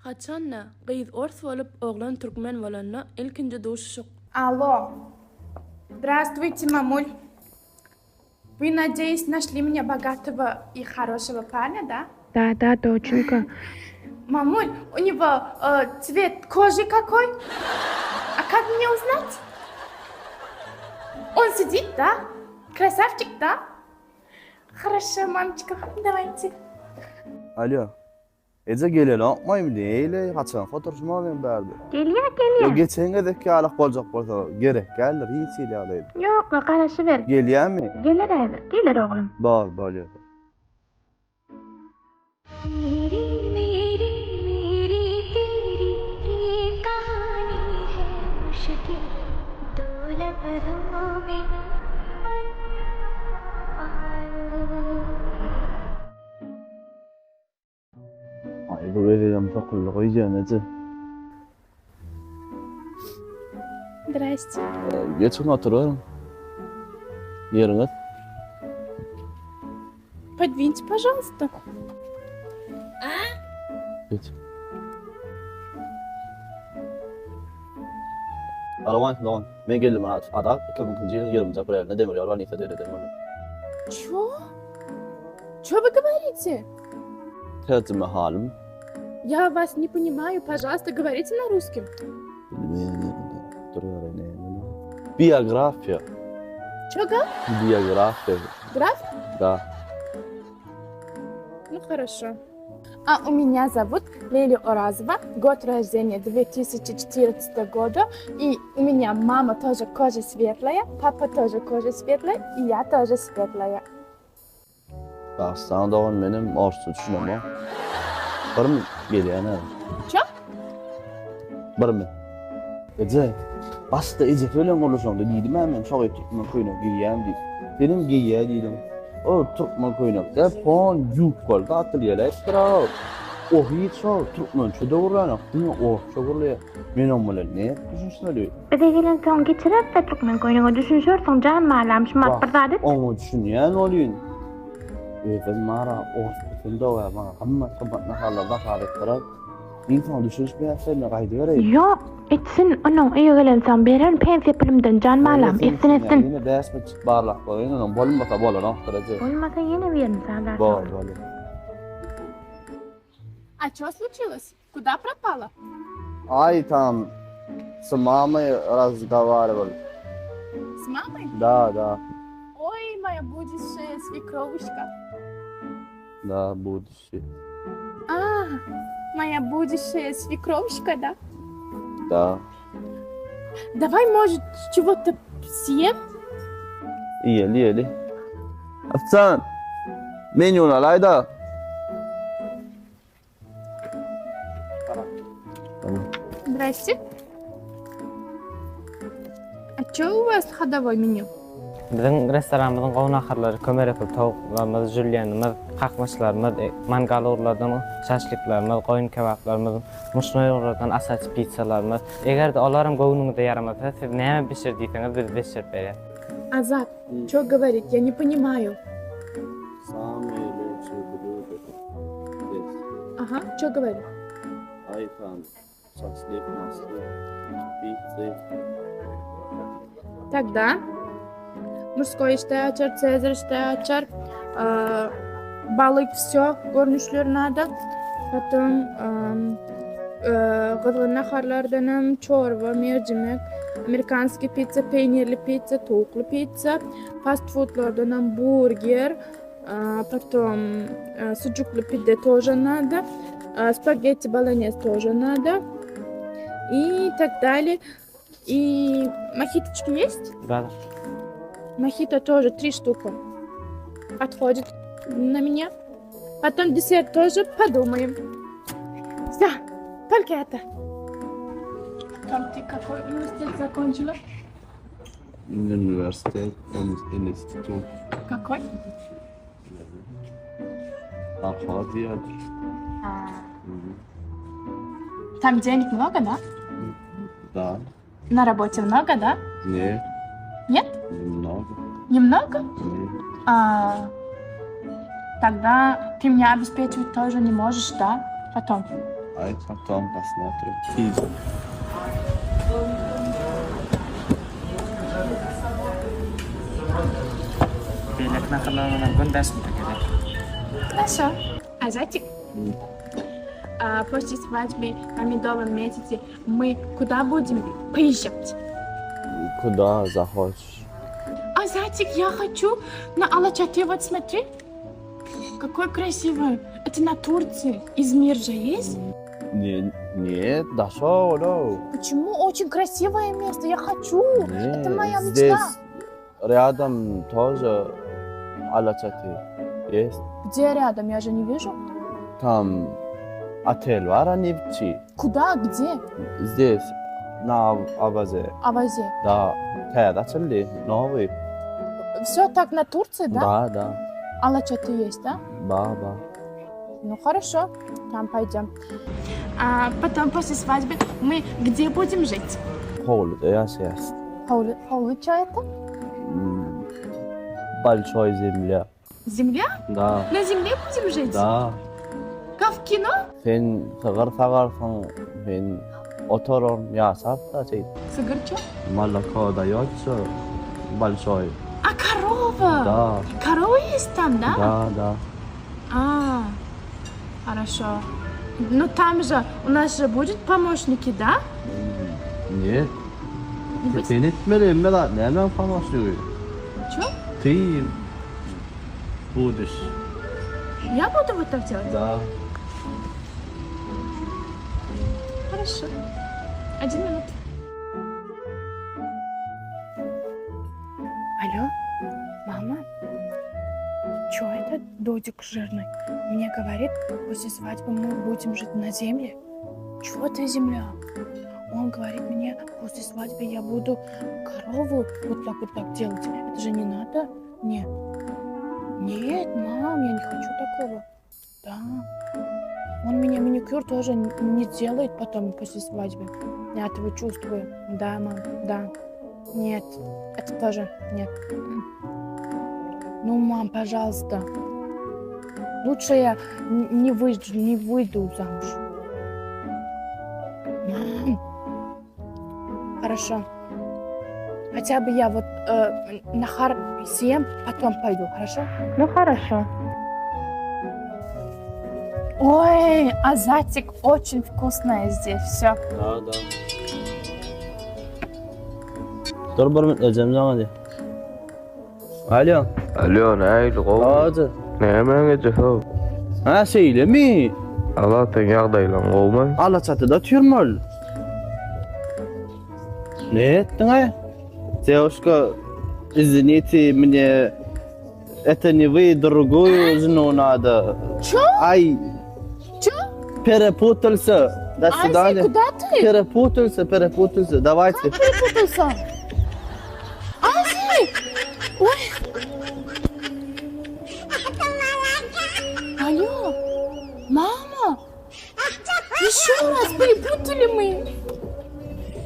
Haçanda gyz ors bolup, oglan türkmen bolanda ilkinji duşuşyk. Alo. Здравствуйте, мамуль. Вы, надеюсь, нашли мне богатого и хорошего парня, да? Да, да, доченька. Мамуль, у него э, цвет кожи какой? А как мне узнать? Он сидит, да? Красавчик, да? Хорошо, мамочка, давайте. Alo. Eje gelenokmaý neýle haçan oturyşma men bärde. Gelýär, gelýär. Ýok geçen gezek ýalak boljak bolsa gerek däldir hiç hili ýagdaýda. Ýok, garaşyber. Gelýärmi? Geler häzir, geler oglum. Bor, bolýar. Aý bu gezegem sokuldy goýjan eje. Zdrasте. Geçiň oturyberiň. Ýeriňiz. Подвиньте, пожалуйста. Geç. Araban dogan. Men geldim ada 2002-nji ýylyň 20-nji aprelinde demir ýol bolnisa döreden boldum. Ço? Ço вы говорите? Terjimehalym. Я вас не понимаю, пожалуйста, говорите на русском. Biografiýa. Ço-ga? Biografiýa. Graf? Da. Ну хорошо. А у меня зовут Лели Оразова, год рождения 2014 года. И у меня мама тоже кожа светлая, папа тоже кожа светлая, и я тоже светлая. Dagystanly dogan menem orsça düşünemok. Birmi gelýän häzir. Ço? Birmi? Eje, başda ejesi bilen gurluşaňda diýdim-ä men şo gyz türkmen köýnek geýýän diýip. Senem geýýä diýdiň. O türkmen köýnek däl, pon ýubkaly zat diýýäläýipdir-ow. O hiç şo türkmençe-de gürlänok, diňe orsça gürleýär. Men oň bilen nädip düşünişmeli? Bize gelensoň geçirer-de türkmen köýnege düşünişersiň jan balam şumat bir zat et. Oňa düşünýän welin, özem bar-a ors bitin doga maňa gymmat gymmat naharlar nasar etdirer. Men saňa düşünişmeýärsen men gaýdybereýin. Ýok, etsin, onuň öýe gelensoň bererin pensiýa pulumdan jan balam, etsin etsin. Ýene bäş müçük barlap goýaýyn onuň bolmasa bolanokdyr eje. Bolmasa ýene birini sazarsyň. Bor bolýa. A ço sluçilось? Kuda propala? Aý tam s mamay razgowariwal. S mamay? Da da. Oý moýa budişşaýa swekrowyşka. Da budişşi. A, moýa budişşaýa swekrowyşka da? Da. Daway может çego-to sýem? Iýeli iýeli. Ofisiant, menýuny alaýda. Zdrastie. A ço u was hodowoý menýu? Biziň restoranymyzyň gowy naharlary kömerekli towuklarymyz, žülýenimiz, kakmaçlarymyz, mangal ugurlardan şaşliklerimiz, goýun kebaplarymyz, muşnoý ugurlardan asaç pizzalarymyz. Eger-de olaram göwnüňize ýaramasa, siz näme bişir diýseňiz biz bişirip berýäs. Azat, ço goworit, ýa ne ponimaýu. Samyý luçşiý blýudo zdes. Aha, ço goworit? Aý tam şaşlik maşlik pizzy. Tagda murskoý işdä açar, sezar işdä açar, balyk wsýo görnüşleri nada. Potom gyzgyn naharlardanam çorba, merjimek, amerikanskiý pizza, peýnirli pizza, towukly pizza, fast foodlardanam burger, Potom sujukly pide тоже nada, spagetti bolonez тоже nada i tak dalее. I mojitoçki есть? Bar. Mojito тоже три штука. Подходит на меня. Потом десерт тоже подумаем. Всё, только это. Там ты какой университет закончила? Uniwersitet, institut. Какой? Abhaziýa. Там денег много, да? Да. На работе много, да? Нет. Нет? Немного. Немного? Нет. А, тогда ты меня обеспечивать тоже не можешь, да? Потом. Aý, potom posмотрим. Tiz. Beýleki naharlardan gün daşynda gerek. Хорошо. Азатик, а, после свадьбы на медовом месяце мы куда будем поезжать? Куда захочешь. Азатик, я хочу на Алачате, вот смотри. Какой красивый. Это на Турции. Измир же есть? Не, нет, дошел, Почему? Очень красивое место. Я хочу. Это моя мечта. Здесь рядом тоже Alaçaty есть. Где рядом? Я же не вижу. Там отель bar Nefçi. Куда? Где? Здесь на Awaza. Авазе. Да, täze açyldy, новый. Все так на Турции, да? Да, да. Алачаты есть, да? Ba, ba. Ну хорошо, там пойдем. А потом после свадьбы мы где будем жить? Howluda ýaşaýas. Howly, howly чё это? Mm, Большой земля. Земля? Да. На земле будем жить? Да. Как в кино? Sen sygyr sagarsyň, men otaryn ýaşap-da şeýdip. Sygyr чё? Молоко даётся большой. А корова? Да. Корова есть там, да? Да, да. А, хорошо. Ну там же у нас же будет помощники, да? Нет. Не будет? Sen etmeli hemme zat nämäň pomoşnigi? Чё? Ty будешь. Я буду вот так делать? Да. Хорошо. Один минут. Алло, мама? Чё это додик жирный? Мне говорит, после свадьбы мы будем жить на земле. Чё это земля? Он говорит мне, после свадьбы я буду корову вот так вот так делать. Это же не надо? Не. Нет, мам, я не хочу такого. Да. Он меня маникюр тоже не делает потом после свадьбы. Я этого чувствую. Да, мам, да. Нет, это тоже нет. Ну, мам, пожалуйста. Лучше я не выйду, не выйду замуж. Мам. Хорошо. Хотя бы я вот э, nahar съем, потом пойду, хорошо? Ну хорошо. Ой, Азатик, очень вкусное здесь все. Да, да. Dur bir minut ejem jaň edýär. Alo. Alo, nähili gowy? Hajy. Nämäň ejesi how? Ha şeýlemi? Azat ýagdaýlaň gowumy? Alaçatyda otyrmy ol? Ne etdiň-aý? Девушка, извините, мне это не вы, другую жену надо. Чё? Ай. Чё? Перепутался. До свидания. Азик, куда ты? Перепутался, перепутался. Давайте. Перепутался. Азик! Ой! Алло, мама! Еще раз перепутали мы.